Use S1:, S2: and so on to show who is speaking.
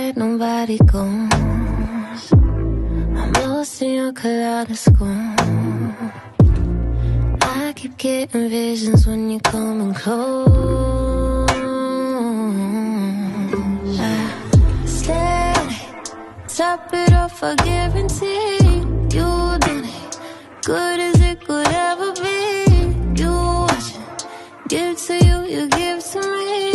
S1: where nobody goes. I'm lost in your kaleidoscope. I keep getting visions when you're coming close. I stand, top it off, I guarantee you done it. Good as it could ever be. You watching, give to you, you give to me.